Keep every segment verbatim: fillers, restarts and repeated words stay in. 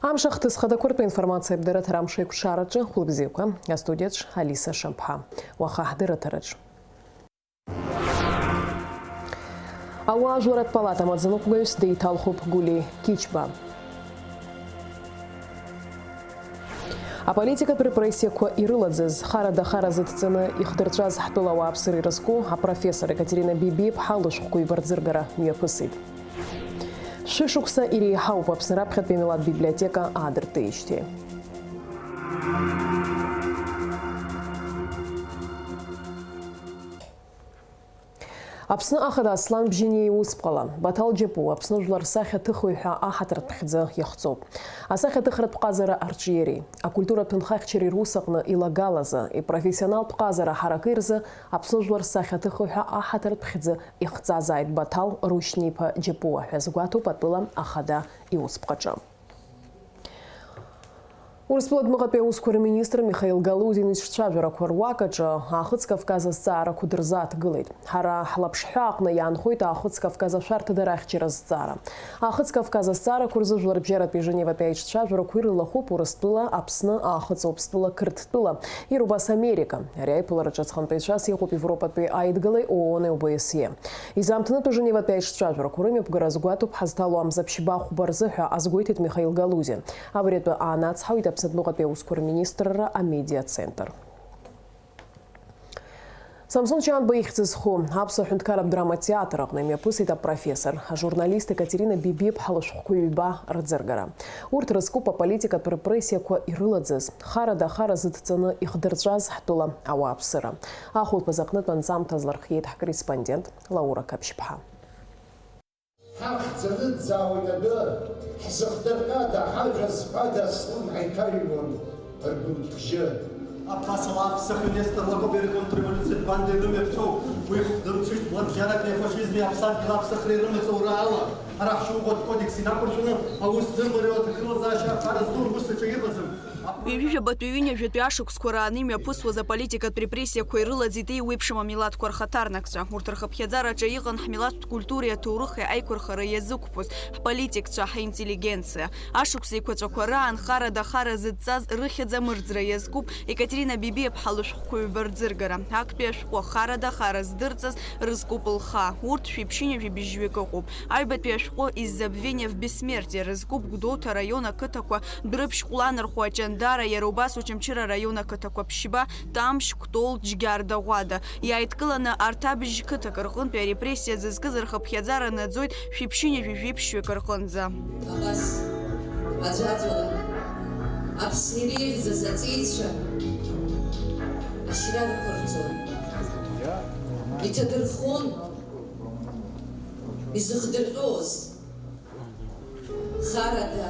Амш ахҭыс хадақәа ртәы информациа абдырраҭара амш еиқәшараҿы, хәылбзиақәа, астудиаҿ Алиса Шамԥҳа. Уаха ҳдырраҭараҿ. Ауаажәларратә палата амаӡаныҟәгаҩыс деиҭалхуп Гулиа Кичба. Аполитикатә репрессиақәа ирылаӡыз, харада-хара зыдҵаны ихдырҵәаз ҳтәыла ауааԥсыра ирызку апрофессор Екатерина Бибиа-ԥҳа лышәҟәқәа ҩба рӡыргара мҩаԥысит. Шәышықәса иреиҳауп Аԥсны раԥхьатәи амилаҭ библиотека аадыртижьҭеи. Аԥсны Ахада Аслан Бжьаниа иусԥҟала, Баҭал Џьапуа Аԥсны жәлар рсахьаҭыхҩы ҳәа аҳаҭыртә хьӡы иахҵоуп. Асахьаҭыхратә ҟазара арҿиареи, акультуратә ҭынхаҩцәеи русаҟны илагалазы, ипрофессионалтә ҟазара ҳараки рзы Аԥсны жәлар рсахьаҭыхҩы ҳәа аҳаҭыртә хьӡы ихҵазааит Баҭал Рушьни-иԥа Џьапуа ҳәа азгәаҭоуп атәыла ахада иусԥҟаҿы. Урыстәыла адәныҟатәи аусқәа рминистр Михаил Галузин ицәцәажәарақәа руак аҿы Аахыҵ Кавказ азҵаарақәа дырзааҭгылеит. Ҳара ҳлаԥшҳәа аҟны иаанхоит Аахыҵ Кавказ ашәарҭадара ахьчара азҵаара. Аахыҵ Кавказ азҵаарақәа рзы Жәларбжьаратәи Женеватәи аиҿцәажәарақәа ирылахәуп Урыстәыла, Аԥсны, Аахыҵ Урыстәыла, Қырҭтәыла, иара убас Америка. Ари аиԥылараҿы аҵхантәаҩцәас иҟоуп Европатәи аидгылеи ООН-и ОБСЕ. Изаамҭанытәу Женеватәи аиҿцәажәарақәа рымҩаԥгара азгәаҭоуп ҳазҭало амза ԥшьба хәба рзы ҳәа азгәеиҭеит Михаил Галузин. Абри атәы аанацҳауеит Аԥсны адәныҟатәи аусқәа рминистрра амедиа-центр. Самсон Чанба ихьӡ зху Аԥсуа ҳәынҭқарратә драматеатр аҟны имҩаԥысит апрофессор, ажурналист Екатерина Бибиа-ԥҳа лышәҟәқәа ҩба рӡыргара. Урҭ рызкуп аполитикатә репрессиақәа ирылаӡыз, харада-хара зыдҵаны ихдырҵәаз ҳтәыла ауааԥсыра. Ахәылԥаз аҟнытә анҵамҭа азлархиеит ҳкорреспондент Лаура Қаԥшьԥҳа. Ҳахьӡ аныӡаауеит адәы, ҳзыхдырҟьа даҳажәа зҳәада слымҳа иҭаҩуан ргәынқьбжьы. Абас ауаа ԥсыхҩы Нестор Лакоба иргон револиуциатә банда ирымҩаԥҵәоу, уи хәдымцәыжь блабжьарак афашизми аԥсадгьыл аԥсахреи рымаҵ ураала, ҳара ҳшьоукы акодекс инақәыршәаны аус зырмариоу аҭагылазаашьа аԥара зду рус аҿы иҟаӡам. Ҩажәижәабатәи ҩынҩажәатәи ашықәсқәа рааны имҩаԥысуаз аполитикатә репрессиақәа ирылаӡит еиуеиԥшым амилаҭқәа рхаҭарнакцәа. Урҭ рхыԥхьаӡараҿы иҟан ҳмилаҭтә культуреи аҭоурыхи аиқәырхара иазықәԥоз ҳполитикцәа, ҳинтеллигенциа. Ашықәс еиқәаҵәақәа раан харада-хара зыдҵаз рыхьӡ амырӡра иазкуп Екатерина Бибиа-ԥҳа лышәҟәқәа ҩба рӡыргара, актәи ашәҟәы харада-хара здырҵаз рызкуп лхы. Урҭ шәиԥшьынҩажәи быжьҩык ыҟоуп. Аҩбатәи ашәҟәы Из забвения в бессмертие рызкуп Гәдоуҭа араион ақыҭақәа Дәрыԥшь, Ҟәланырхәа, Ачандара, иара убас Очамчыра араион ақыҭақәа Ԥшьба, Тамшь, Кәтол, Џьгьарда, Ӷәада. Иааидкыланы арҭ абыжь қыҭак рҟынтәи арепрессиа зызкыз рхыԥхьаӡара наӡоит шәиԥшьынҩажәи жәиԥшьҩык рҟынӡа. Абас, аӡәаӡәала Аԥсны иреиӷьӡаз аҵеицәа ашьра рықәырҵон. Иҭадырхон, изыхдырҟьоз. Харада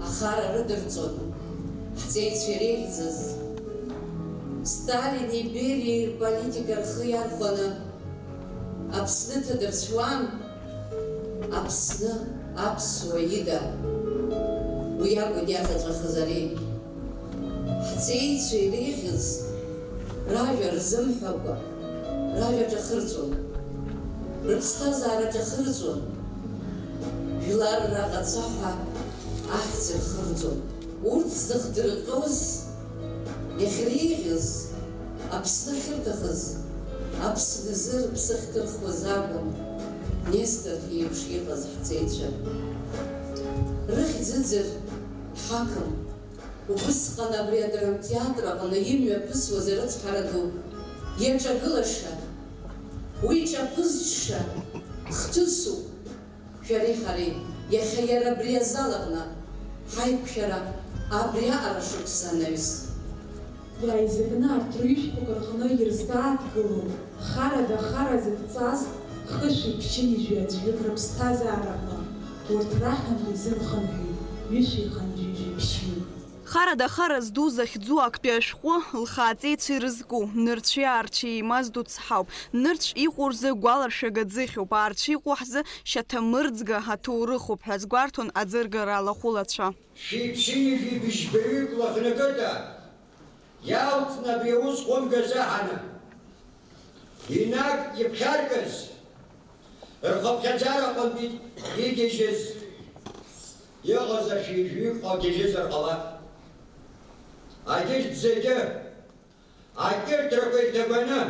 ахара рыдырҵон ҳҵеицәа иреиӷьӡаз. Сталини Бериеи рполитика рхы иархәаны Аԥсны ҭадырцәуан, Аԥсны аԥсуа ида. Уи акәын иаҵаҵәахыз ари. Ҳҵеицәа иреиӷьыз ражәа рзымҳәакәа, ражәа ҿахырҵәон, рыԥсҭазаара ҿахырҵәон, жәлар раҟаҵа ҳәа ахьӡ рхырҵәон. Урҭ зыхдырҟьоз, иахьреиӷьыз, Аԥсны ахьырҭахыз, Аԥсны азы рыԥсы ахьҭырхуаз акәын Нестор иеиԥш иҟаз ҳҵеицәа. Рыхьӡ ыӡыр ҳақым. Убысҟан абри адрамтеатр аҟны имҩаԥысуаз арыцҳара ду иаҿагылаша, уи ҿаԥызҽша хҭысуп. Шәареи ҳареи иахьа иара абри азал аҟны ҳаиқәшәара абриаҟара шықәса анаҩс. Иааизакны арҭ рҩышәқәак рҟны ирзааҭгылоуп харада хара зыдҵаз хышәи ԥшьынҩажәи аӡәҩык рыԥсҭазаараҟны урҭ раҳәантәи зымхынҳәи ҩышәи хынҩажәи жәиԥшьҩык. Харада хара зду захьӡу актәи ашәҟәы лхааҵеицәа ирызку, нырцәи аарцәи еимаз дуцҳауп, нырцә иҟоу рзы гәаларшәага ӡыхьуп, аарцә иҟоу ҳзы шьаҭамырӡга аҭоурыхуп ҳәа азгәарҭон аӡыргара алахәылацәа. Шәиԥшьынҩажәи быжьбаҩык лыхнакыда иалҵны абри аус хәымга азыҳәаны, инаг иԥхьаркыз, рхыԥхьаӡара аҟынтәи игьежьыз, Иҟазар шәи жәаҩык ҟагьежьызар ҟалап. Агьырҭ зегьы, акьырҭрақәа ирҭагәаны,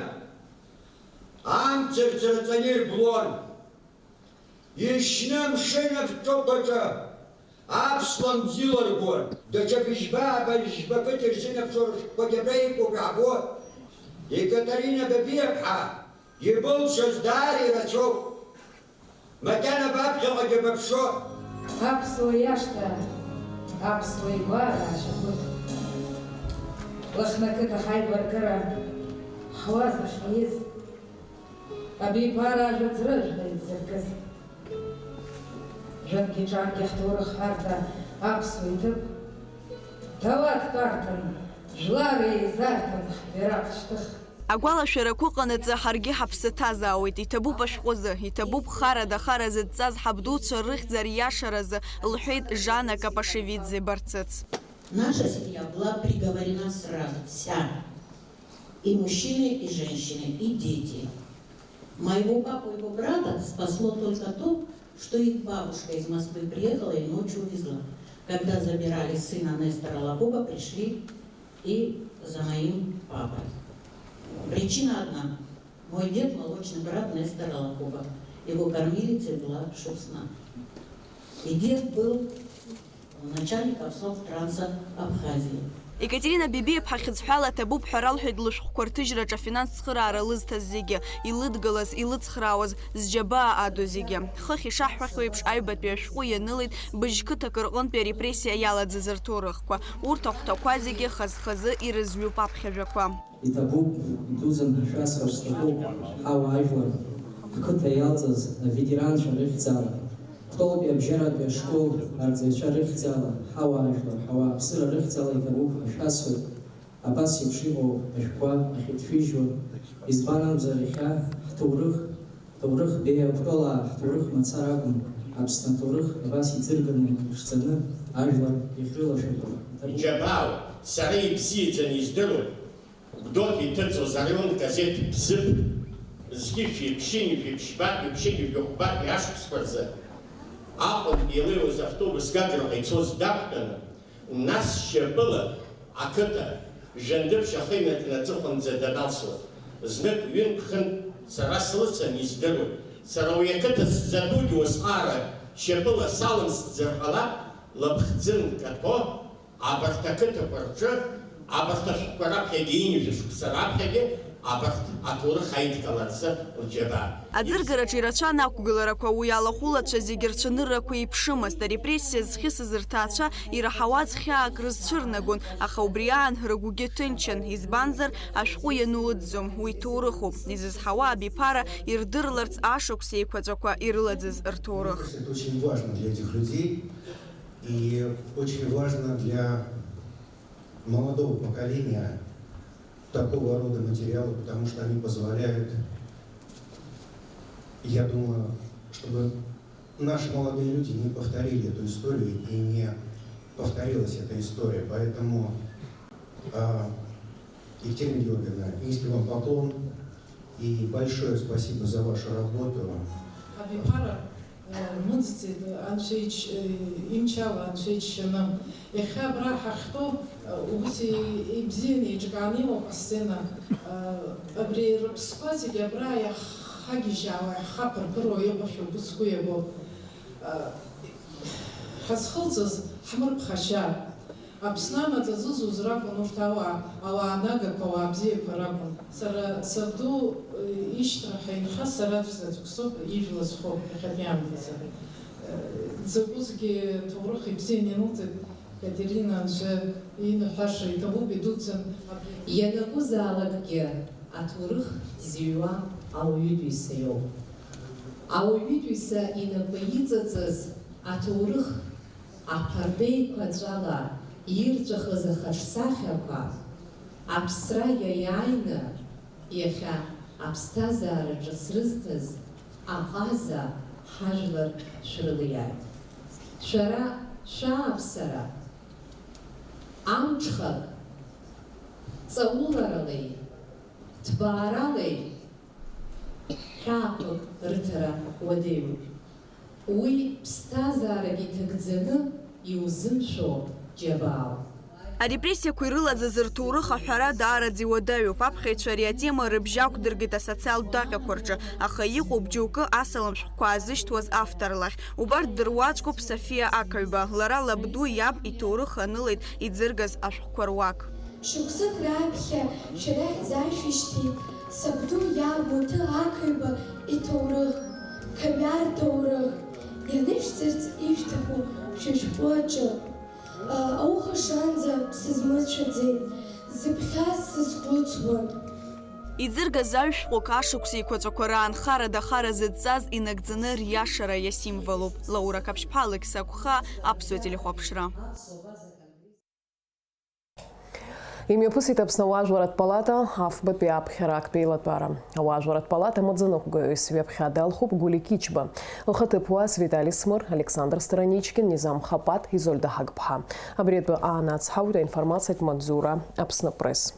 амца рцраҵаны ирблуан. Ишьны амшын аԥҵәақәаҿы аԥслан бзиа ларгәуан. Даҽа быжьба-аабажәба қыҭа ирзынаԥшуа рышәҟәқәагьы абра иҟоуп, иаабо. Екатерина Бабиаԥҳа ибылшаз даара ирацәоуп. Макьана баԥхьаҟагьы баԥшо. Аԥсуа иашҭа, аԥсуа игәаара ашьапык. Лыхны ақыҭа ҳаибаркыра ҳуа захьиз, абиԥара ажәа ӡрыжәла иҭзыркыз. Жәантәгьы ҿантәгьы ҳҭоурых ҳәарҭа аԥсуа иҭыԥ, ҭауад тәарҭан, жәлар еизарҭан ҳбираҟ шьҭых. Агәалашәарақәа ыҟанаҵы ҳаргьы ҳаԥсы ҭазаауеит, иҭабуп ашәҟәы азы, иҭабуп харада-хара зыдҵаз ҳабдуцәа рыхьӡ ариашаразы, лҳәеит Жанна Капашевидзе Барцыц. Наша семья была приговорена сразу, вся. И мужчины, и женщины, и дети. Моего папу и его брата спасло только то, что их бабушка из Москвы приехала и ночью увезла. Когда забирали сына Нестора Лакоба, пришли и за моим папой. Причина одна. Мой дед — молочный брат Нестора Лакоба. Его кормилицей была Шуксна. И дед был начальником Совтранса Абхазии. Екатерина Бебиаԥҳа хьыӡҳәала ҭабуп ҳәа ралҳәеит лышәҟәқәа рҭыжьраҿы афинанстә цхыраара лызҭаз зегьы, илыдгылаз, илыцхраауаз, зџьабаа аду зегьы. Хыхь ишаҳҳәахьоу еиԥш, аҩбатәи ашәҟәы ианылеит быжьқыҭак рҟынтәи арепрессиа иалаӡыз рҭоурыхқәа. Урҭ ахәҭақәа зегьы хаз-хазы ирызҩуп аԥхьажәақәа. Иҭабуп, идуӡӡан ҳәа шәасҳәар сҭахуп, ҳауаажәлар, ҳқыҭа иалҵыз аветеранцәа рыхьӡала, Кәтолтәи абжьаратәи ашкол арҵаҩцәа рыхьӡала, ҳауаажәлар, ҳауааԥсыра рыхьӡала иҭабуп ҳәа шәасҳәоит, абас еиԥш иҟоу ашәҟәқәа ахьыԥшәыжьуа, избан акәзар, иахьа ҳҭоурых, ҭоурых беиа Кәтолаа ҳҭоурых мацара акәым, Аԥсны аҭоурых абас иӡырганы, иԥшӡаны ажәлар иахьрылашәатәу. Иџьабаау, сара ибзиаӡаны издыруеит. Гәдоуҭа иҭыҵуаз арайон газеҭ Бзыԥ зқьи жәшәи ԥшьынҩажәи ԥшьбатәи ԥшьынҩажәи хәбатәи ашықәсқәа рзы Аҟәантәи илеиуаз автобус Гаграҟа ицоз дақәтәаны, нас шьапыла ақыҭа Жәандыԥшь ахы инаркны аҵыхәанӡа даналсуаз, знык-ҩынтә-хынтә сара слыцын, издыруеит. Сара уи ақыҭа сзатәугьы усҟаара шьапыла салымсӡар ҟалап, лыԥхӡы нкаҭәо, Абарҭ ақыҭақәа рҿы, абарҭ ашәҟәқәа раԥхьагьы, ҩажәа шықәса раԥхьагьы, абарҭ аҭоурых аидкыларазы лџьабаа. Аӡыргараҿы ирацәан ақәгыларақәа, уи алахәылацәа зегьы рцәаныррақәа еиԥшымызт, арепрессиа зхьысыз рҭаацәа ираҳауаз хьаак рызцәырнагон, аха убри аан рыгәгьы ҭынчын, избанзар, ашәҟәы иануӡӡом, уи ҭоурыхуп, изызҳауа абиԥара ирдырларц ашықәс еиқәаҵәақәа ирылаӡыз рҭоурых. Это очень важно для этих людей. И очень важно для молодого поколения такого рода материалы, потому что они позволяют, я думаю, чтобы наши молодые люди не повторили эту историю и не повторилась эта история. Поэтому, а, Екатерина Георгиевна, низкий вам поклон. И большое спасибо за вашу работу. Абиԥара, э, мыӡӡеит, анцәа ич-, э, имчала, анцәа иччаны. Иахьа абра ҳахьтәоу, э, ус и-, ибзианы еиҿкааны иҟоуп асцена. Э, абри рыԥсқәа зегьы абра иаҳхагьежьаауа, иаҳхаԥырԥыруа иҟоушәа угәы сгәы иабоуп. Э, ҳазхылҵыз ҳмырԥхашьа. Аԥсны амаҵ азызуз ракәын урҭ ауаа, ауаа нагақәа, ауаа бзиақәа ракәын. Сара сабду, э, ишьҭра ҳәа инхаз сара аӡә заҵәык соуп, ижәла зхоуп иахьатәи аамҭазы. Э, дзакәызгьы ҭоурых ибзиан ианылҵеит Катерина, анцәа иныҳәаша иҭабуп, идуӡӡан. Ианакәызаалакгьы аҭоурых зыҩуа ауаҩытәыҩса иоуп. Ауаҩытәыҩса инапы иҵаҵыз аҭоурых Аԥарда еиқәаҵәала ирҵәахыз ахаҿсахьақәа аԥсра иаиааины, иахьа аԥсҭазаара ҿыц рызҭаз аҟаза ҳажәлар шәрылиааит. Шәара шәааԥсара амҽхак ҵауларалеи ҭбааралеи ҳәаақәак рыҭара уадаҩуп. Уи ԥсҭазаарак иҭагӡаны Иузымшәо џьабаау. Арепрессиақәа ирылаӡыз рҭоурых аҳәара даараӡа иуадаҩуп. Аԥхьаҩцәа ари атема рыбжьы ақәдыргеит асоциалтә даҟьақәа рҿы, аха иҟоуп џьоукы асалам шәҟәқәа аазышьҭуаз автор лахь. Убарҭ дыруаӡәкуп Софиа Ақаҩба. Лара лабду иаб иҭоурых анылеит иӡыргаз ашәҟәқәа руак. Шықәсык раԥхьа шәара иаҳзашәышьҭит сабду иаб Муҭы Ақаҩба иҭоурых, Қамиар ҭоурых, ианышәҵарц ишәҭаху шәышәҟәы аҿы. Ауха шанӡа сызмыцәаӡеит, зыԥхьаз сызхәыцуан. Иӡыргаз аҩ-шәҟәык ашықәс еиқәаҵәақәа раан харада-хара зыдҵаз инагӡаны риашара иасимволуп. Лаура Қаԥшьԥҳа, Алықьса Гәха, Аԥсуа телехәаԥшра. Имҩаԥысит Аԥсны ауаажәларратә палата афбатәи аԥхьара актәи еилатәара. Ауаажәларратә палата амаӡаныҟәгаҩыс ҩаԥхьа далхуп Гулик Ичба. Лхаҭыԥуаа Витали Смыр, Александр Страничкин, Низам Хапаҭ, Изольда Ҳагԥҳа. Абри атәы аанацҳауеит аинформациатә маҵзура Аԥсны Пресс.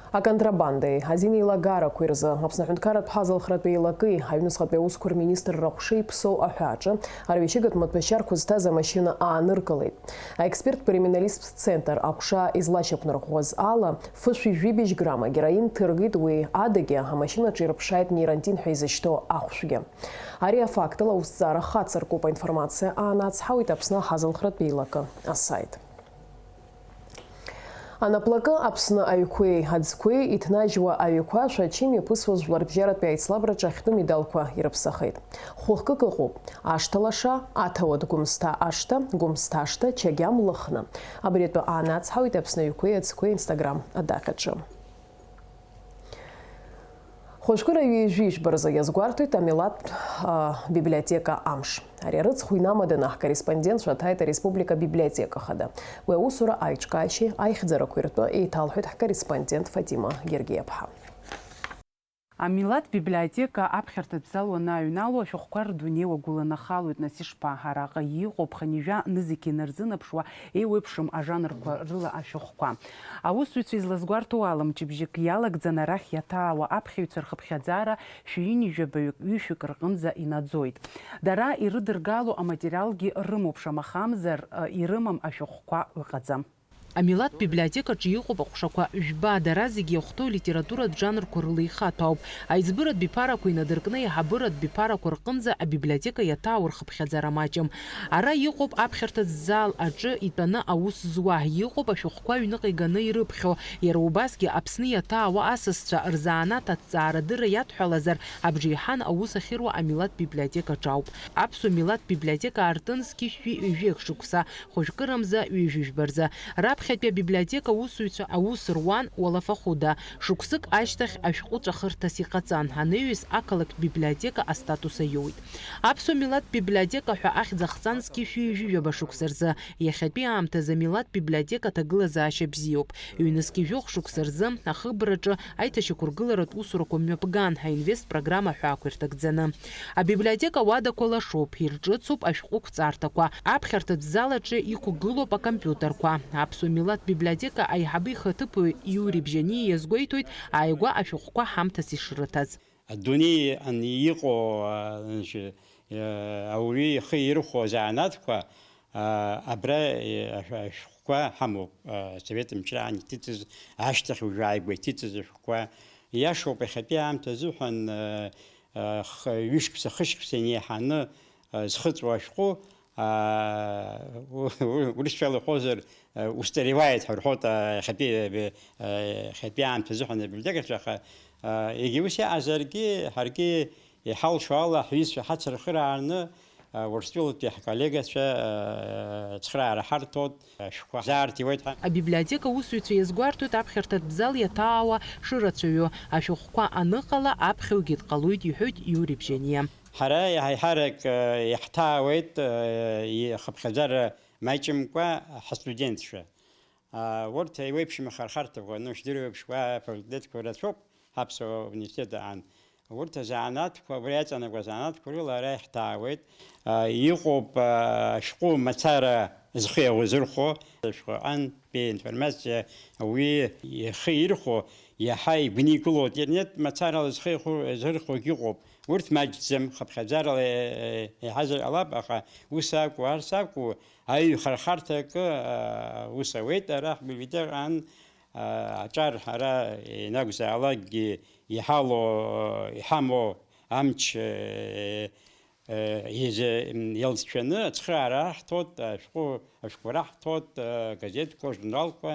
Аконтрабандеи азин еилагарақәеи рзы Аԥсны Аҳәынҭқарратә ҳазалхратә еилакеи аҩныҵҟатәи аусқәа рминистр раҟәшеи Ԥсоу аҳәааҿы арҩашьыгатә маҭәашьарқәа зҭаз амашьына ааныркылеит. Аексперттә криминалисттә центр аҟәша излашьақәнарӷәӷәаз ала, фышәи жәибжь грамм агероин ҭыргеит, уи адагьы амашьынаҿы ирыԥшааит нейрантин ҳәа изышьҭоу ахәшәгьы. Ари афактала аусҭҵаара хацыркуп, аинформациа аанацҳауеит Аԥсны аҳазалхратә еилакы асаит. Анаплакы Аԥсны аҩқәеи аӡқәеи иҭнажьуа аҩқәа Шәачы имҩаԥысуаз жәларбжьаратәи аицлабраҿы ахьтәы медалқәа ирыԥсахеит. Хәыхкык ыҟоуп, Ашҭа лаша, Аҭауад Гәымсҭа ашҭа, Гәымсҭа ашҭа, Чагьам Лыхны. Абри атәы аанацҳауеит Аԥсны аҩқәеи аӡқәеи Instagram адаҟьаҿы. Хәажәкыра ҩажәи жәба рзы иазгәарҭоит амилаҭтә библиотека амш. Ари арыцхә инамаданы ҳкорреспондентцәа ҭааит ареспублика абиблиотека хада. Уи аусура аиҿкаашьеи аихьӡарақәеи ртәы еиҭалҳәеит ҳкорреспондент Фатима Гергиаԥҳа. Амилаҭтә библиотека аԥхьарҭа ззал уанааҩнало, ашәҟәқәа рдунеи уагәыланахалоит, нас ишԥа, араҟа иҟоуп хынҩажәа нызқь инарзынаԥшуа еиуеиԥшым ажанрқәа рыла ашәҟәқәа. Аусзуҩцәа излазгәарҭоу ала, мчыбжьык иалагӡаны арахь иаҭаауа аԥхьаҩцәа рхыԥхьаӡара шәи ҩынҩажәабаҩык ҩышәҩык рҟынӡа инаӡоит. Дара ирыдыргало аматериалгьы рымоуп, шамахамзар, ирымам ашәҟәқәа ыҟаӡам. Амилаҭтә библиотекаҿы иҟоуп аҟәшақәа жәба, дара зегьы иахәҭоу алитературатә жанрқәа рыла ихаҭәаауп. Аиҵбыратә биԥарақәа инадыркны аиҳабыратә биԥарақәа рҟынӡа абиблиотека иаҭаау рхыԥхьаӡара маҷым. Ара иҟоуп аԥхьарҭа ззал аҿы итәаны аус зуа, иҟоуп ашәҟәқәа аҩныҟа иганы ирыԥхьо, иара убасгьы Аԥсны иаҭаауа асасцәа рзанааҭ аҭҵаарадырра иадҳәалазар, абжеиҳан аус ахьыруа амилаҭтә библиотекаҿ ауп. Аԥсуа милаҭтә библиотека аартын зқьи шәи ҩажәи акы шықәса, хәажәкырамза ҩажәи жәба рзы. Раԥхьатәи абиблиотека аусзуҩцәа аус руан Уалафахәыда. Шықәсык ашьҭахь ашәҟәы ҵәахырҭас иҟаҵан, анаҩс ақалақьтә библиотека астатус аиоуит. Аԥсуа милаҭтә библиотека ҳәа ахьӡ ахҵан зқьи шәи ҩажәи жәаба шықәса рзы. Иахьатәи аамҭазы амилаҭтә библиотека аҭагылазаашьа бзиоуп. Ҩнызқьи жәохә шықәса рзы ахыбраҿы аиҭашьақәыргыларатә усурақәа мҩаԥган, аинвест программа ҳәаақәа ирҭагӡаны. Абиблиотека ауадақәа лашоуп, ирҿыцуп ашәҟәықәҵарҭақәа, аԥхьарҭатә зал аҿы иқәгылоуп акомпиутерқәа. Аԥсуа милаҭтә библиотека аиҳабы ихаҭыԥуаҩ Иури Бжьаниа иазгәеиҭоит ааигәа ашәҟәқәа ҳамҭас ишрыҭаз. Адунеи ан-, иҟоу, а, значит, а, ауаҩы ихы ирхәо азанааҭқәа, а, абра, а, ашә-, ашәҟәқәа ҳамоуп, а, асовет мчраан иҭыҵыз, ашьҭахь уажәы ааигәа иҭыҵыз ашәҟәқәа. Иашоуп, иахьатәи аамҭа азыҳәан, а, а, х-, ҩышықәса, хышықәса инеиҳаны, а, зхыҵуа ашәҟәы, аа, у-, у-, урысшәала иҳәозар, э, устаревает ҳәа рҳәоит, а, иахьатәи, э, э, иахьатәи аамҭа азыҳәан абиблиотекаҿы, аха, а, егьа ус иҟазаргьы, ҳаргьы иҳалшо ала ҳҩызцәа ҳацырхырааны, а, Урыстәылатәи ҳколлегацәа, а, цхыраара ҳарҭоит, ашәҟәқәа ҳзаарҭиуеит ҳәа. Абиблиотека аусзуҩцәа иазгәарҭоит аԥхьарҭатә зал иаҭаауа шырацәаҩу, ашәҟәқәа аныҟала, аԥхьаҩгьы дҟалоит, иҳәоит Иури Бжьаниа. Ҳара еиҳарак, э, иаҳҭаауеит, э, и-, хыԥхьаӡара маҷымкәа ҳастудентцәа. А, урҭ еиуеиԥшым ахырхарҭақәа, ну, шәдыруеиԥш, уа афакультетқәа рацәоуп, ҳаԥсуа университет аан. Урҭ азанааҭқәа, убри аҵанакуа азанааҭқәа рыла ара иаҳҭаауеит. А, иҟоуп, а, ашәҟәы мацара зхы иаузырхәо, ашәҟәы аҟынтәи аинформациа ауаҩы ихы ирхәо, иаҳа игәникыло, интернет мацарала зхы иху-, зырхәогь ыҟоуп. Урҭ маҷӡам, хыԥхьаӡарала, э, иҳазар ҟалап, аха ус акәу, арс акәу, аҩхархарҭа акы, а, ус ауеит, ара ҳбиблиотекаҟан, а, аҿар ара ианакәзаалакгьы иҳало, иҳамоу амч, э, э, изы, м, иалҵшәаны ацхыраара раҳҭоит, ашәҟәы, ашәҟәы раҳҭоит, э, газеҭқәа, журналқәа.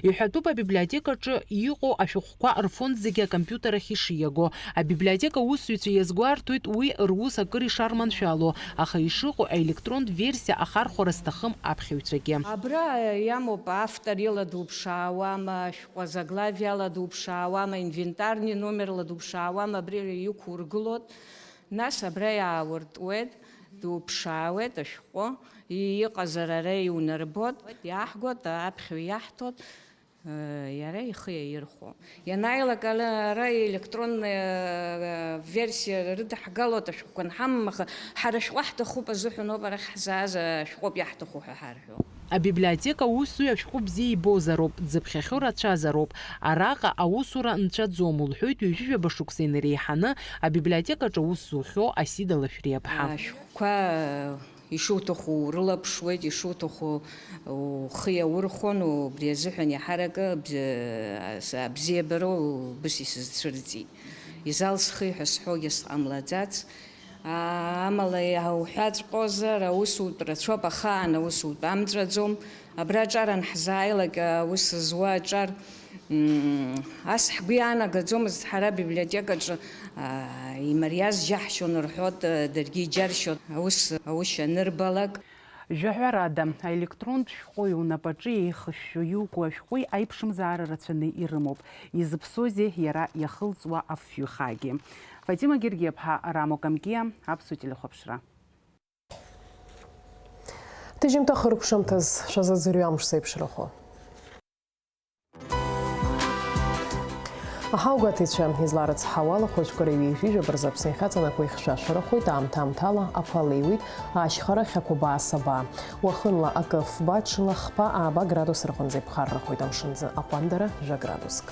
Иҳәатәуп абиблиотекаҿы иҟоу ашәҟәқәа рфонд зегьы акомпиутер ахь ишиаго. Абиблиотека аусзуҩцәа иазгәарҭоит уи рус акыр ишарманшәало, аха ишыҟоу аелектронтә версиа ахархәара зҭахым аԥхьаҩцәагьы. Абра иамоуп автор ила дылԥшаауама, ашәҟәы азаглавиала дылԥшаауама, инвентарни номерла дылԥшаауама, абри иқәургылоит. Нас абра иаауртуеит, дуԥшаауеит ашәҟәы, и-, иҟазар ара иунарбоит, иаҳгоит, аԥхьаҩ иаҳҭоит, э, иара ихы иаирхәо. Ианааилак ала-, ара електронная, э, версиа рыдаҳгалоит ашәҟәқәа анҳамам, аха ҳара ашәҟәы ҳҭахуп азыҳәан ауп арахь ҳзааз, ашәҟәоуп иаҳҭаху ҳәа ҳарҳәо. Абиблиотека аусзуҩ ашәҟәы бзиа ибозароуп, дзыԥхьахьоу рацәазароуп. Араҟа аусура нцәаӡом, лҳәоит ҩажәижәаба шықәса инареиҳаны абиблиотекаҿы аус зухьоу Асида Лашәриаԥҳа. Ашәҟәқәа ишуҭаху урылаԥшуеит, ишуҭаху ухы иаурхәон, убри азыҳәан иаҳаракы абз-, абзиабара убыс исызцәырҵит. Изал схы ҳәа сҳәогьы сҟамлаӡац. Амала иаауҳәаҵәҟьозар, аусутә рацәоуп, ахаан аусутә амҵәаӡом. Абра аҿар анҳзааилак, аус зуа аҿар, м, ас ҳгәы иаанагаӡомызт, ҳара абиблиотекаҿы, а, имариаз џьаҳшьон рҳәот, даргьы иџьаршьон, аус, аушьа анырбалак. Жәаҳәарада, аелектронтә шәҟәи унапаҿы еихышәшәо иуку ашәҟәи аиԥшымзаара рацәаны ирымоуп. Изыԥсоузеи иара иахылҵуа афҩы хаагьы? Фатима Гергиаԥҳа, Рамо Камкиа, Аԥсуа телехәаԥшра. Ҭыжьымҭа хыркәшамҭаз шәазыӡырҩы амш зеиԥшрахо. Аҳаугәаҭаҩцәа изларыцҳауала, хәыҷқәа рыҩеижәижәаба рзы Аԥсны ихьаҵанакуа ихьшәашәарахоит, аамҭа-аамҭала ақәа леиуеит, ашьхарахь ақәабаа сабаа. Уахынла акы фба, ҽынла хԥа, ааба градус рҟынӡа иԥхаррахоит, амшынӡы аҟәандара жәа градуск.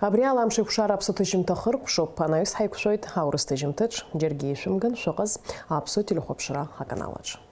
Абри ала амш еиқәшара аԥсуа ҭыжьымҭа хыркәшоуп, анаҩс ҳаиқәшәоит аурыс ҭыжьымҭаҿ, џьаргьы ишәымган шәыҟаз аԥсуа телехәаԥшра аканалаҿ.